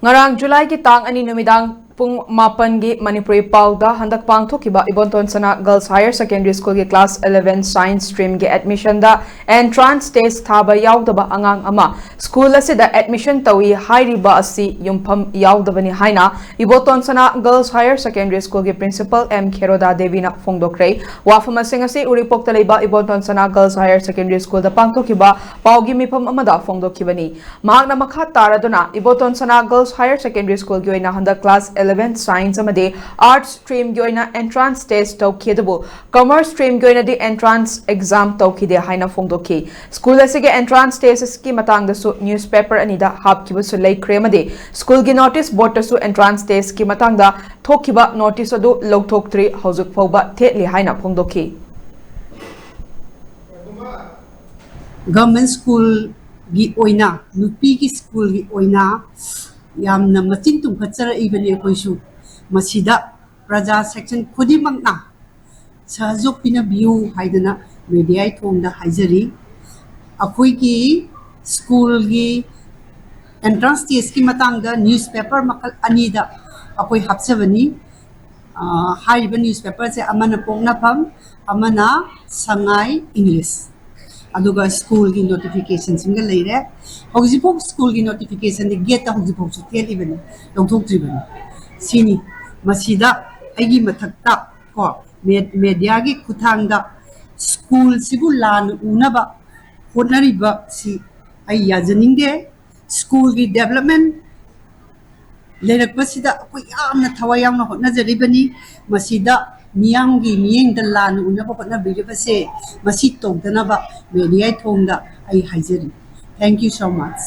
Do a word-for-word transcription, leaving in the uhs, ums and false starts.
ꯉꯔꯥꯡ ꯖꯨꯂꯥꯏꯒꯤ ꯇꯥꯡ ꯑꯅꯤ ꯅꯨꯃꯤꯗꯥꯡ ꯄꯨꯡ ꯃꯥꯄꯟꯒꯤ ꯃꯅꯤꯄꯨꯔꯤ ꯄꯥꯎꯗ ꯍꯟꯗꯛ ꯄꯥꯡꯊꯣꯛꯈꯤꯕ ꯏꯕꯣꯇꯣꯟ ꯁꯅꯥ Girls Higher Secondary Schoolꯒꯤ Class eleven Science Streamꯒꯤ admissionꯗ entrance test ꯊꯥꯕ ꯌꯥꯎꯗꯕ ꯑꯉꯥꯡ ꯑꯃ school ꯑꯁꯤꯗ admission ꯇꯧꯏ ꯍꯥꯏꯔꯤꯕ ꯑꯁꯤ ꯌꯨꯝꯐꯝ ꯌꯥꯎꯗꯕꯅꯤ ꯍꯥꯏꯅ ꯏꯕꯣꯇꯣꯟ ꯁꯅꯥ Girls Higher Secondary Schoolꯒꯤ Principal M ꯈꯦꯔꯣꯗꯥ ꯗꯦꯕꯤꯅ ꯐꯣꯡꯗꯣꯛꯈ꯭ꯔꯦ꯫ ꯋꯥꯐꯝꯁꯤꯡ ꯑꯁꯤ ꯎꯔꯤꯄꯣꯛꯇ ꯂꯩꯕ ꯏꯕꯣꯇꯣꯟ ꯁꯅꯥ Girls Higher Secondary Schoolꯗ ꯄꯥꯡꯊꯣꯛꯈꯤꯕ ꯄꯥꯎꯒꯤ ꯃꯤꯐꯝ ꯑꯃꯗ ꯐꯣꯡꯗꯣꯛꯈꯤꯕꯅꯤ꯫ ꯃꯍꯥꯛꯅ ꯃꯈꯥ ꯇꯥꯔꯗꯨꯅ ꯏꯕꯣꯇꯣꯟ ꯁꯅꯥ Girls Higher Secondary Schoolꯒꯤ ꯑꯣꯏꯅ ꯍꯟꯗꯛ Class eleven Science ꯑꯃꯗꯤ Arts Streamꯒꯤ ꯑꯣꯏꯅ entrance test ꯇꯧꯈꯤ, ꯑꯗꯨꯕꯨ Commerce Streamꯒꯤ ꯑꯣꯏꯅꯗꯤ entrance exam ꯇꯧꯈꯤꯗꯦ ꯍꯥꯏꯅ ꯐꯣꯡꯗꯣꯛꯈꯤ꯫ School ꯑꯁꯤꯒꯤ entrance testꯀꯤ ꯃꯇꯥꯡꯗꯁꯨ newspaper ꯑꯅꯤꯗ ꯍꯥꯞꯈꯤꯕꯁꯨ ꯂꯩꯈ꯭ꯔꯦ ꯑꯃꯗꯤ schoolꯒꯤ notice boardꯇꯁꯨ entrance testꯀꯤ ꯃꯇꯥꯡꯗ ꯊꯣꯛꯈꯤꯕ notice ꯑꯗꯨ ꯂꯧꯊꯣꯛꯇ꯭ꯔꯤ, ꯍꯧꯖꯤꯛ ꯐꯥꯎꯕ ꯊꯦꯠꯂꯤ ꯍꯥꯏꯅ ꯐꯣꯡꯗꯣꯛꯈꯤ꯫ Government Schoolꯒꯤ ꯑꯣꯏꯅ, ꯅꯨꯄꯤꯒꯤ schoolꯒꯤ ꯑꯣꯏꯅ ꯌꯥꯝꯅ ꯃꯆꯤꯟ ꯇꯨꯝꯈꯠꯆꯔꯛꯏꯕꯅꯤ꯫ ꯑꯩꯈꯣꯏꯁꯨ ꯃꯁꯤꯗ ꯄ꯭ꯔꯖꯥ section ꯈꯨꯗꯤꯡꯃꯛꯅ ꯁꯍꯖꯣꯛ ꯄꯤꯅꯕꯤꯌꯨ ꯍꯥꯏꯗꯅ mediaꯒꯤ ꯊꯣꯡꯗ ꯍꯥꯏꯖꯔꯤ꯫ ꯑꯩꯈꯣꯏꯒꯤ schoolꯒꯤ entrance testꯀꯤ ꯃꯇꯥꯡꯗ newspaper ꯃꯈꯜ ꯑꯅꯤꯗ ꯑꯩꯈꯣꯏ ꯍꯥꯞꯆꯕꯅꯤ꯫ ꯑ, ꯍꯥꯏꯔꯤꯕ newspaperꯁꯦ ꯑꯃꯅ ꯄꯣꯛꯅꯐꯝ, ꯑꯃꯅ ꯁꯉꯥꯏ English, ꯑꯗꯨꯒ schoolꯒꯤ notificationꯁꯤꯡꯒ ꯂꯩꯔꯦ꯫ ꯍꯧꯖꯤꯛꯐꯥꯎ schoolꯒꯤ notificationꯗꯤ gateꯇ ꯍꯧꯖꯤꯛꯐꯥꯎꯁꯨ ꯊꯦꯠꯂꯤꯕꯅꯤ, ꯂꯧꯊꯣꯛꯇ꯭ꯔꯤꯕꯅꯤ꯫ ꯁꯤꯅꯤ꯫ ꯃꯁꯤꯗ ꯑꯩꯒꯤ ꯃꯊꯛꯇ ꯀꯣ, me-, mediaꯒꯤ ꯈꯨꯠꯊꯥꯡꯗ schoolꯁꯤꯕꯨ ꯂꯥꯟꯅ ꯎꯅꯕ ꯍꯣꯠꯅꯔꯤꯕꯁꯤ ꯑꯩ ꯌꯥꯖꯅꯤꯡꯗꯦ꯫ Schoolꯒꯤ development ꯂꯩꯔꯛꯄꯁꯤꯗ ꯑꯩꯈꯣꯏ ꯌꯥꯝꯅ ꯊꯋꯥꯏ ꯌꯥꯎꯅ ꯍꯣꯠꯅꯖꯔꯤꯕꯅꯤ꯫ ꯃꯁꯤꯗ ꯃꯤꯌꯥꯝꯒꯤ ꯃꯤꯠꯌꯦꯡꯗ ꯂꯥꯟꯅ ꯎꯅꯕ ꯍꯣꯠꯅꯕꯤꯔꯤꯕꯁꯦ, ꯃꯁꯤ ꯇꯧꯗꯅꯕ mediaꯒꯤ ꯊꯣꯡꯗ ꯑꯩ ꯍꯥꯏꯖꯔꯤ꯫ Thank you so much꯫